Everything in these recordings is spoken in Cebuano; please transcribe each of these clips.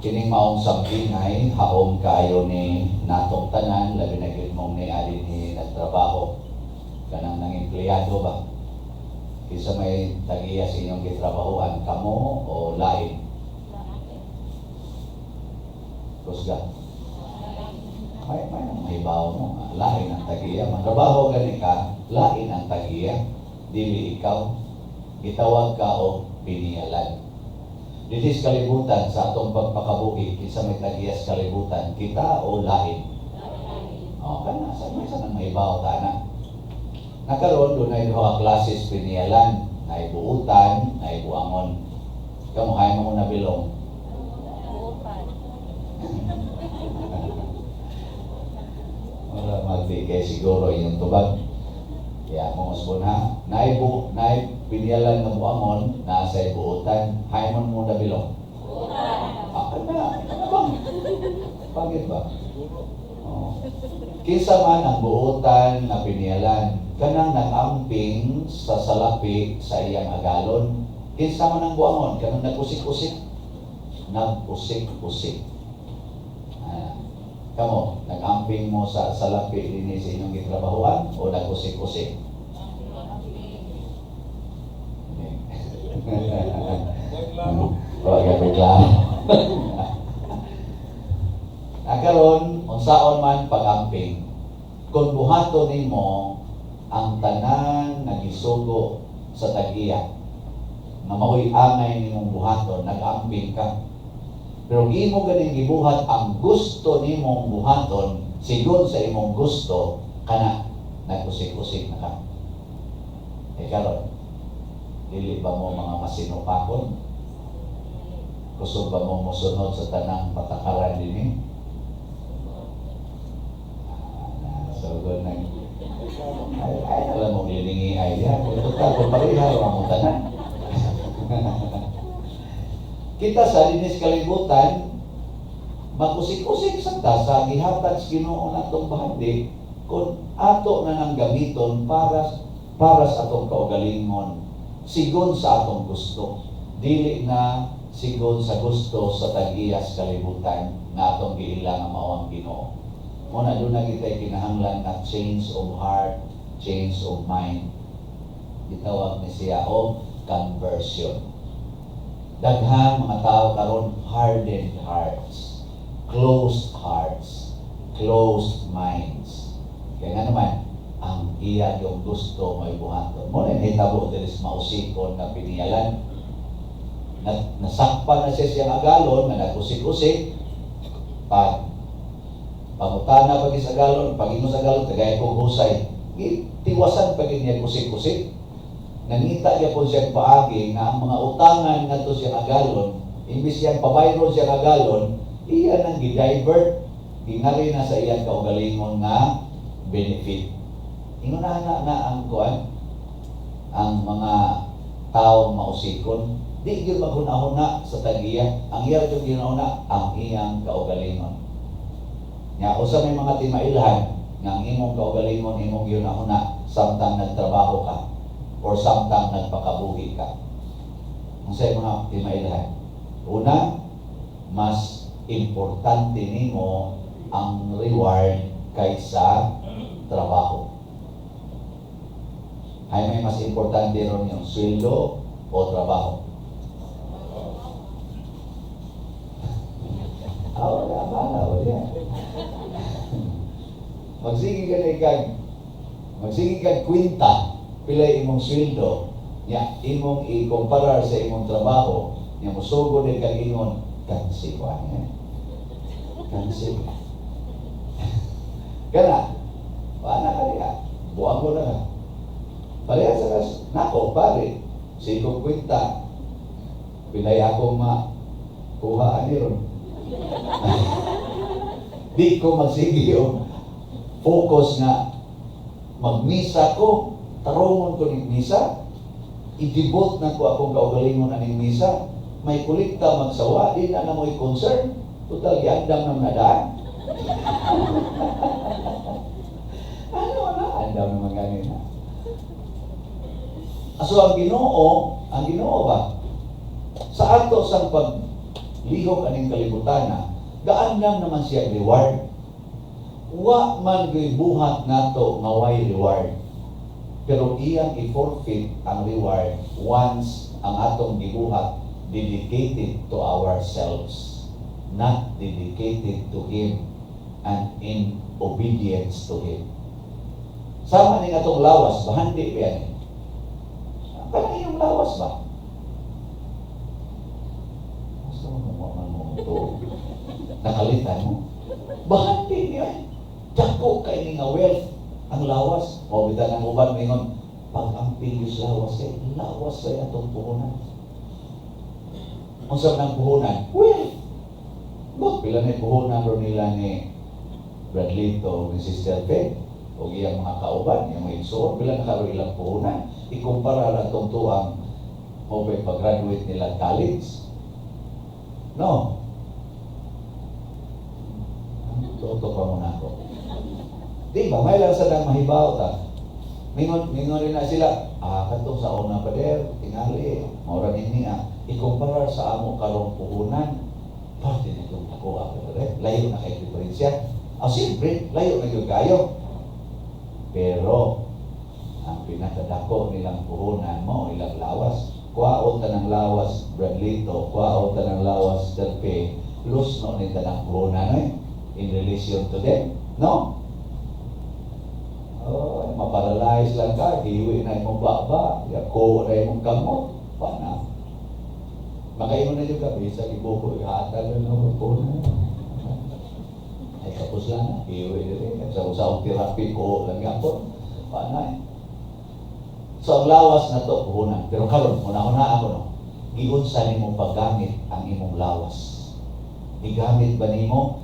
Kining maong sampingay, haom kaayo ni natong tanan, labi na gyud mong ni dinhi nagtrabaho. Kanang nang empleyado ba? Kinsa may tag-iya sa inyong gitrabahoan, kamo o lain? Kusga. May nang mahibaw mo nga, lain ang tag-iya. Magtrabaho gani ka, lain ang tag-iya. Dili ikaw. Gitawag ka og piniyalan. Dinhi sa kalibutan, sa atong pagpakabuhi, kinsa may tag-iya sa kalibutan, kita o lain? O, kana, sa may sa nang mahibaw ta na. Nakaroon, dunay duha ka klases piniyalan, naay buutan, naay buangon. Kamo, hay mo na bilong? Buutan. Wala magbigay siguro inyong tubag. Kaya mo usbon ha, naay piniyalan nga buangon, nasa buutan, hay mo mo na bilong? Buutan. Ah, kana, ano bang? Pagit ba? Oh. Kinsa man ang buutan nga piniyalan, kanang nag-amping sa salapi sa iyang agalon. Kinsa man ang buangon, kanang nag-usik-usik. Nag-usik-usik. Ah, kamo, nag-amping mo sa salapi dinhi sa inyong gitrabahoan o nag-usik-usik? Wag ka klaro. Nakaron, unsaon man pag-amping, kung buhaton nimo ang tanan nga gisugo sa tag-iya, nga mao'y angay nimong buhaton, nag-amping ka. Pero imo ganing gibuhat ang gusto nimong buhaton, sigon sa imong gusto, kana nag-usik-usik na ka. E karon, dili ba mo mga masinupakon? Kusog ba mo mosunod sa tanang patakaran dinhi? Ah, so good nag ay, ay alam mo gilingi ay ya, kung total kung pareha ra mo tanan. Kita sa dinhi sa kalibutan, mag-usik-usik sa ta sa gihatag sa Ginoo natong bahandi kung ato na nang gamiton para sa atong kaugalingon, sigon sa atong gusto, dili na sigon sa gusto sa tag-iyas kalibutan nga atong giila nga mao ang Ginoo. Mo na doon na kita'y kinahanglan na change of heart, change of mind. Gitawag ni siya og conversion. Daghang mga tao karon, hardened hearts, closed hearts, closed minds. Kaya nga naman, ang iya yung gusto may buhaton. Mo na hitabo diri sa mausikon nga piniyalan. Na, nasakpan na siya siyang agalon, nga nag-usik-usik, pag pangutana pag sa agalon, pag ingon sa agalon, tagay kong husay. Tiwasan pag niya usik-usik. Nangita gyapon siyang paagi nga ang mga utangan ngadto siyang agalon, imbis siyang pabayron siyang agalon, iya nang gi-divert, gingari na sa iyang kaugalingon nga benefit. Ingon na na, na ang kuan, ang mga taong mausikon, di gyud maghuna-huna sa tag-iya. Ang iya gyud ginahuna ang iyang kaugalingon. Nya usa may mga timailhan nga ang imong kaugalingon imong gihuna-huna samtang nagtrabaho ka or samtang nagpakabuhi ka. Unsay mga timailhan? Una, mas importante nimo ang reward kaysa trabaho. Ay may mas importante ron yung sweldo o trabaho? Ah, wala ba? Wala. Magsige ka na ikag, magsige kag kwinta, pila imong sweldo, nya imong ikomparar sa imong trabaho, nya musugo din kag ingon, kansi ko ani. Kansi. Kana, paana ka niya? Buang ko na ka. Pareha sa kas, nako, pare, sigong kwinta, pilay ako makuha ani ron. Di ko magsige og focus nga magmisa ko, tarungon ko ning misa, i-devote na ko akong kaugalingon aning misa, may kolekta magsawa, di na na mo'y concern, total giandam na nadaan. Ano na, andam naman ganina. So ang Ginoo ba? Sa ato sang pag Lihok aning kalibutana, gaandam naman siya reward. Wa man gyud buhat nato nga way reward. Pero iyang i-forfeit ang reward once ang atong gibuhat dedicated to ourselves, not dedicated to Him and in obedience to Him. Sama ni atong lawas, bahandi ba yan? Kanang iyong lawas ba? Basta mo mo man mo to. Nakalitan mo. Bahandi niya. Dako kay ni nga wealth ang lawas. O bitan ang uban mingon pag ang pilyos lawas kay lawas sa atong puhunan. Unsa man ang puhunan? Wealth. But pila na puhunan ro nila ni Bradlito, ni Sister Peg, o iyang mga kauban, iyang mga igsoon, pila na karon ilang puhunan. Ikumpara lang tong tuang mo pa pag-graduate nila college. No. Tuto pa mo na ako. Di ba? May lang sa dang mahibaw ta. Mingon, mingon rin na sila, katong sa una pa der, tingali, maura nini ikumpara sa amo karong puhunan, parte na yung ako ako dire, layo na kay diferensya. Siyempre, layo na yung kayo. Pero, ang pinakadako nilang puhunan mo, ilang lawas. Kuwaon ta ng lawas, Bradlito, kuwaon ta ng lawas, Delpe, lusno ni tanang puhunan eh, in relation to them. No? Oh, maparalyze lang ka, hiwi na imong baba, yako na imong kamot, pa na. Makaingon na yung gabi sa ibuko, ihatag na ng puhunan. Ay, kapos lang, hiwi rin. Sa usang therapy ko lang yapon, pa na eh. So ang lawas na to, puhunan. Pero karon, una-una ako no, giunsa nimo paggamit ang imong lawas? Gigamit ba nimo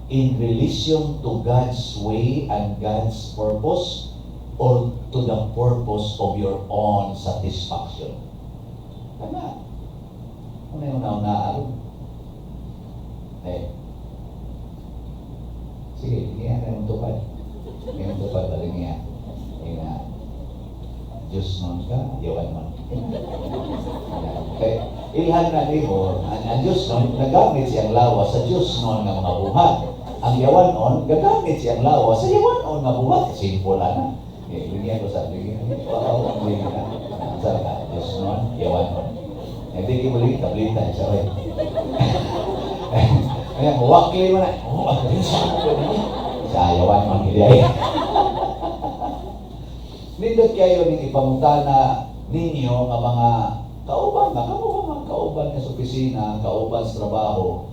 in relation to God's way and God's purpose or to the purpose of your own satisfaction? Kana. Ano yung una-una aron? Eh. Sige, niya na yung tupad. Yung tupad, balik niya. Ina. Diyos nun ka, yawan man. Okay. Ilhan na nimo, ang Diyos nun, nagamit siyang lawas sa Diyos nun nga mga buhat. Ang yawan on, gagamit siyang lawas sa yawan on nga buhat. Simple na. Eh, lingyan ko sa lingyan. Wow, lingyan na. Sa ka, Diyos nun, yawan on. Eh, di mo lingyan, tablitan siya. Oy. Kaya, muwakli mo na. Oh, ang Diyos sa yawan on, hindi ay. Nindot kayo ning ipangutana ninyo nga mga kauban, nga kamo ba mga kauban nga sa opisina, kauban sa trabaho,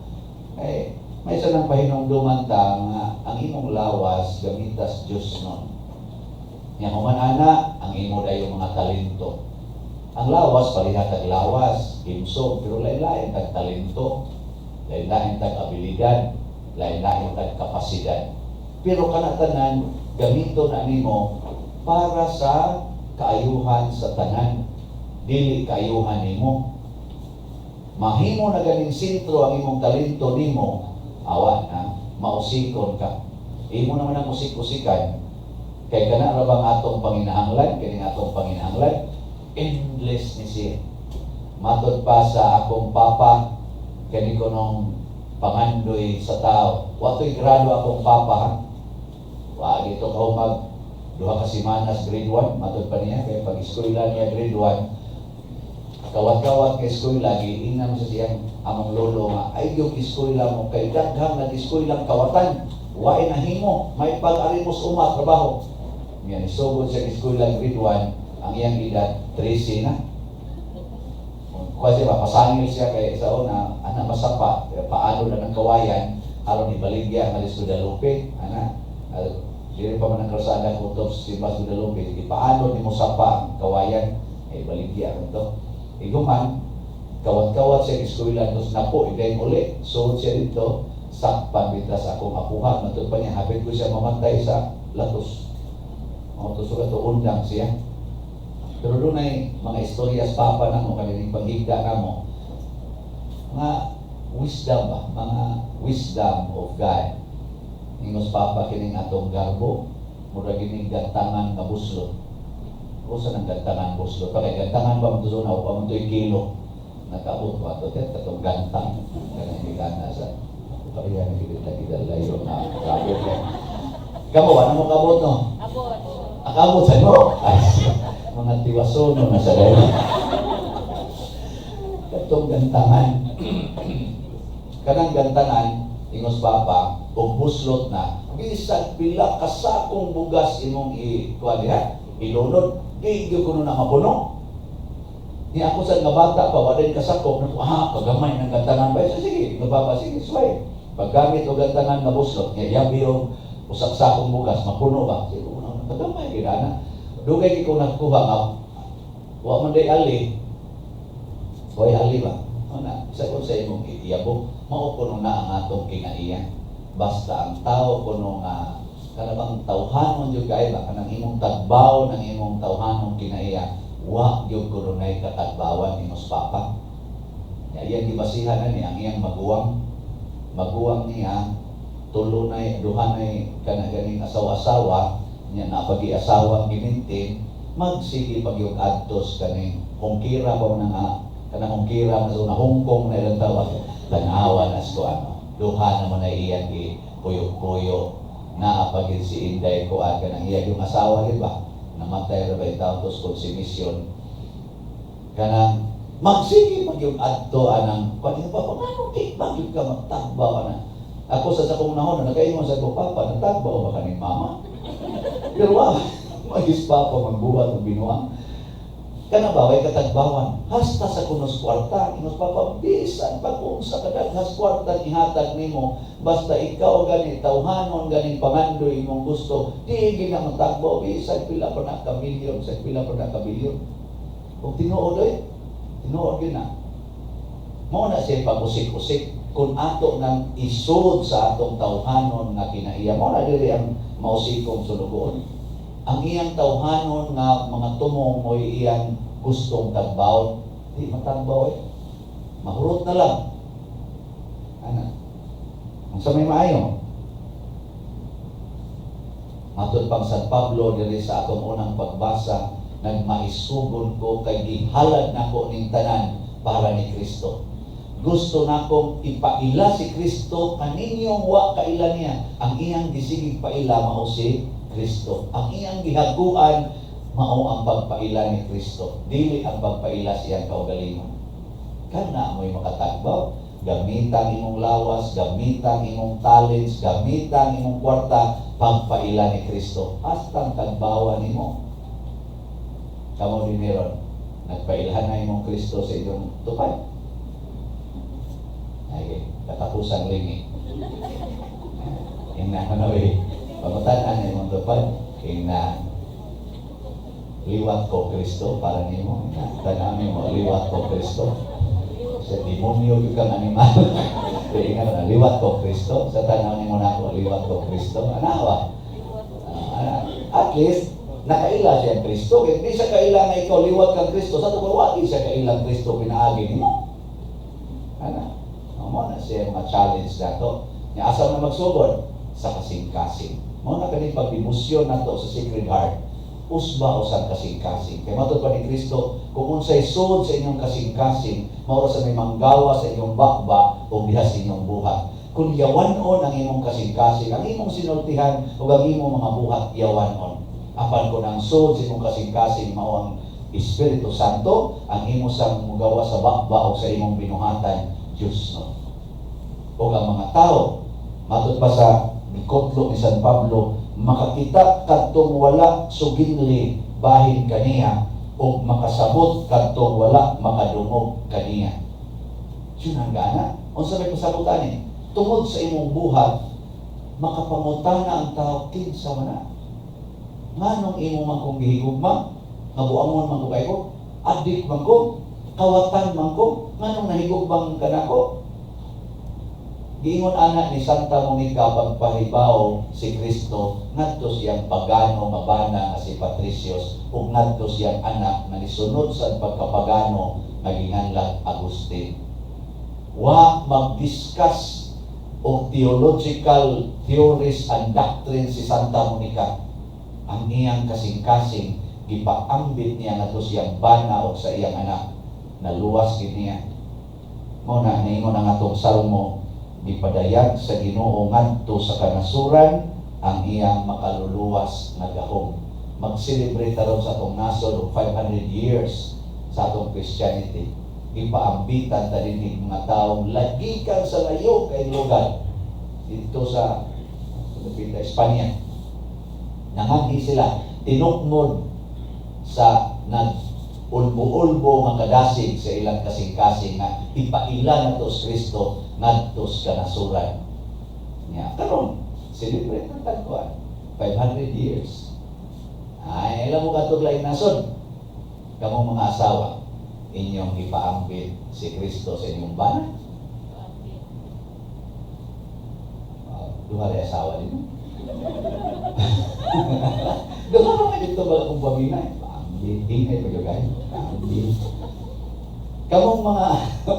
eh, may isa nang pahinumduman ta nga ang imong lawas gamitas Diyos nun. Nya human ana, ang imo dayon mga talento. Ang lawas, pareha tag lawas, himsog, pero lain-lain tag talento, lain-lain tag abilidad, lain-lain tag kapasidad. Pero kana tanan gamito na nimo para sa kaayuhan sa tanan, dili kaayuhan nimo. Mahimo na ganing sentro ang imong talento nimo, awa na mausikon ka. Imo naman ang usik-usikan kay kana ra bang atong panginahanglan, kining atong panginahanglan endless ni siya. Matod pa sa akong papa, kani ko nung pangandoy sa tao. Wa to'y grado akong papa ha. Wa dito ka mag 2 ka semanas grade 1, matod pa niya kay pag eskwela niya grade 1, kawat-kawat kay eskwela, giingnan sa siyang among lolo nga ay yung eskwela mo kay daghang nag-eskwelang kawatan, waay nahimo, may pag-ari mo sa uma trabaho. Yan, isugod sa eskwela grade 1, ang iyang edad 13 na. Kasi ba, pasangil siya kay sa una, ana masapa, paano na ng kawayan, aron ibaligya nga sa Guadalupe, ana, dili pa man ang kalsada kutob sa Simbas Guadalupe, sige, paano ni mo sapa ang kawayan, ay baligya ron to. Iguman, kawat-kawat siya eskwela, tapos napo, idayon uli, suod siya dito, sakpan bitas akong apuhan, matod pa niya, hapit ko siya mamatay sa latos. O, to sugat undang siya. Pero doon ay mga istorya sa papa na mo, kanilang panghigda na mo, mga wisdom ba? Mga wisdom of God. Ingos papa kining atong garbo, mura gining gantangan nga buslot. Usa nang gantangan buslot? Pakay gantangan ba mo na pa mo to'y kilo. Nakaabot ko ato te katong gantang kanang gigana sa kaya na kita kita layo na kabot ka. Kamo wala mo kabot, no? Abot. Akabot sa no? Ay, mga tiwasono na sa layo. Katong gantangan. Kanang gantangan, ingos papa, o buslot na, bisan pila kasakong bugas imong i kuan diha, ilunod, di gyud kuno na mapuno. Ni ako sa nga bata pa, wa din kasakop, naku, ah, pagamay ng gantangan ba? So, sige, nga papa, sige, suway. Paggamit og gantangan nga buslot, nga yabi og usak sakong bugas, mapuno ba? Sige, una, pagamay, gina. Dugay ko nakuha nga, wa man day ali, way ali ba? Ano na, sa kung sa imong iyabo, mao kuno na ang atong kinaiya. Basta ang tao kuno nga kanabang tawhanon jud kay ba, kanang imong tagbaw ng imong tawhanong kinaiya, wa gyud kuno nay katagbawan ingos papa. Ya iyang gibasihan na ni ang iyang maguwang. Maguwang niya tulo nay duha nay kana ganing asawa-asawa niya, napagi asawa gimintin, magsige pag yung adtos kaning hongkira pa man nga kanang hongkira man sa una, Hong Kong na ilang tawag, tanawa na ko ano, duha naman na iyang gi puyo-puyo, naa pa gid si Inday kuan, kanang iya yung asawa gid ba, namatay ra ba yung tawag tos mission, kanang magsige pag yung adto anang kuan pa pa, ngano di ba gyud ka magtagbaw ana? Ako sa akong nahon na nakaingon sa ko, "Papa, natagbaw ba kaning mama?" Pero wa magis papa magbuhat og binuang. Kana ba way katagbawan hasta sa kunos kwarta. Ingos papa, bisan pa kung sa kadaghas kwarta ihatag nimo, basta ikaw gani tawhanon ganing pangandoy imong gusto, di gid na matagbaw bisan pila pa na ka milyon, sa pila pa na ka bilyon. Ug tinuod oy, tinuod gyud na. Mao na siya pag-usik-usik kung ato nang isod sa atong tawhanon nga kinaiya. Mao na diri ang mausikong sulugoon. Ang iyang tawhanon nga mga tumong mo'y iyang gustong tagbaw, di matagbaw eh. Mahurot na lang. Ana. Ang sa may maayo. Matod pang San Pablo diri sa atong unang pagbasa, nagmaisugon ko kay gihalad nako ning tanan para ni Kristo. Gusto nakong ipaila si Kristo kaninyong wa kaila niya. Ang iyang gisigig paila mao si Kristo. Ang iyang gihaguan mao ang pagpaila ni Kristo. Dili ang pagpaila sa iyang kaugalingon. Kana mo'y makatagbaw. Gamitang imong lawas, gamitang imong talents, gamitang imong kwarta, pagpaila ni Kristo. Hastang tagbawan nimo. Kamo din meron, nagpailhan na imong Kristo sa inyong tupad. Ay, katapusan lingi. Ina na eh. Pamutanan na imong tupad, ina, "Liwat ko Kristo para nimo." Ina, tanami mo, "Liwat ko Kristo." Sa demonyo yung kang animal. Kaya ingat na, "Liwat ko Kristo." Sa tanaw nimo na ako, "Liwat ko Kristo." Anawa. At least, nakaila siya ang Kristo. Kaya di siya kaila nga ikaw liwat kang Kristo. Sa ito, wagi siya kailang Kristo pinaagi nimo. Ana. Mo na siya mga challenge nato. Nya asa na magsugod? Sa kasing-kasing. Mao na kani pagdebosyon nato sa Sacred Heart. Usba usang kasing-kasing. Kay matod pa ni Kristo, kung unsay sud sa inyong kasing-kasing, mao ra sa may manggawa sa inyong bakba o diha sa inyong buhat. Kung yawan-on ang imong kasing-kasing, ang imong sinultihan ug ang imong mga buhat yawan-on. Apan kung ang sud sa imong kasing-kasing mao ang Espiritu Santo, ang imo sang mugawa sa bakba o sa imong binuhatan, Diyos no. O ang mga tao, matod pa sa gikotlo ni San Pablo, makakita kadtong wala suginli bahin kaniya o makasabot kadtong wala makadungog kaniya. Yun ang gana. Unsa may pasabutan ni? Tungod sa imong buhat, makapangutana ang tao, kinsa man na? Nganong imo man kong gihigugma? Nga buangon man ko kay ko? Adik man ko? Kawatan man ko? Nganong nahigugmang kanako? Giingon ana ni Santa Monica pagpahibaw si Kristo ngadto siyang pagano nga bana nga si Patricius ug ngadto siyang anak nga nisunod sa pagkapagano nga ginganlag Agustin. Wa mag-discuss og theological theories and doctrines si Santa Monica. Ang iyang kasing-kasing gipaambit niya ngadto siyang bana og sa iyang anak. Naluwas gid niya. Mao na niingon ang atong salmo, "Gipadayag sa Ginoo ngadto sa kanasuran ang iyang makaluluwas nga gahom." Mag-celebrate aron sa atong nasod og 500 years sa atong Christianity. Gipaambitan ta dinhi mga taong lagikan sa layo kay lugar dito sa dapit Espanya. Nangagi sila tinukmod sa nag ulbo-ulbo nga kadasig sa ilang kasing-kasing nga ipaila nato si Kristo ngadto sa kanasuran. Nya karon celebrate ng tagkuan 500 years. Ay, alam mo katong laing nasod. Kamong mga asawa, inyong ipaambit si Kristo sa inyong bana. Duha rin asawa din. Duha naman dito ba kung paminay? Paambit, hingay pa yun kayo. Paambit. Kamong mga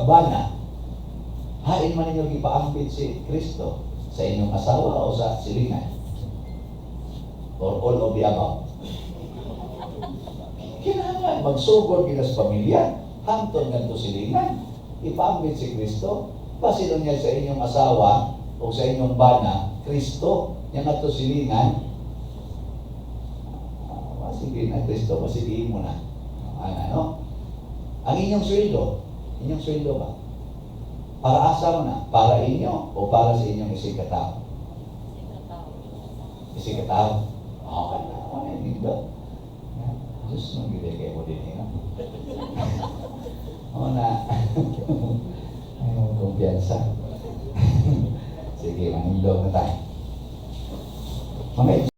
bana, hain man ninyo ipaambit si Kristo sa inyong asawa o sa silingan? Or all of the above? Kinahanglan magsugod kita sa pamilya, hangtod ngadto silingan. Ipaambit si Kristo. Basin niya sa inyong asawa o sa inyong bana, Kristo, nya ngadto silingan. Ah, sige na, Kristo, sige mo na. Ano, no? Ang inyong sweldo ba? Para asa mo na? Para inyo o para sa inyong isig katao? Isig katao. Okay na, wala nindot. Diyos nung gili kayo mo din, eh, no? Oo na. Ay, kumpiyansa. Sige, manindog na tayo. Mga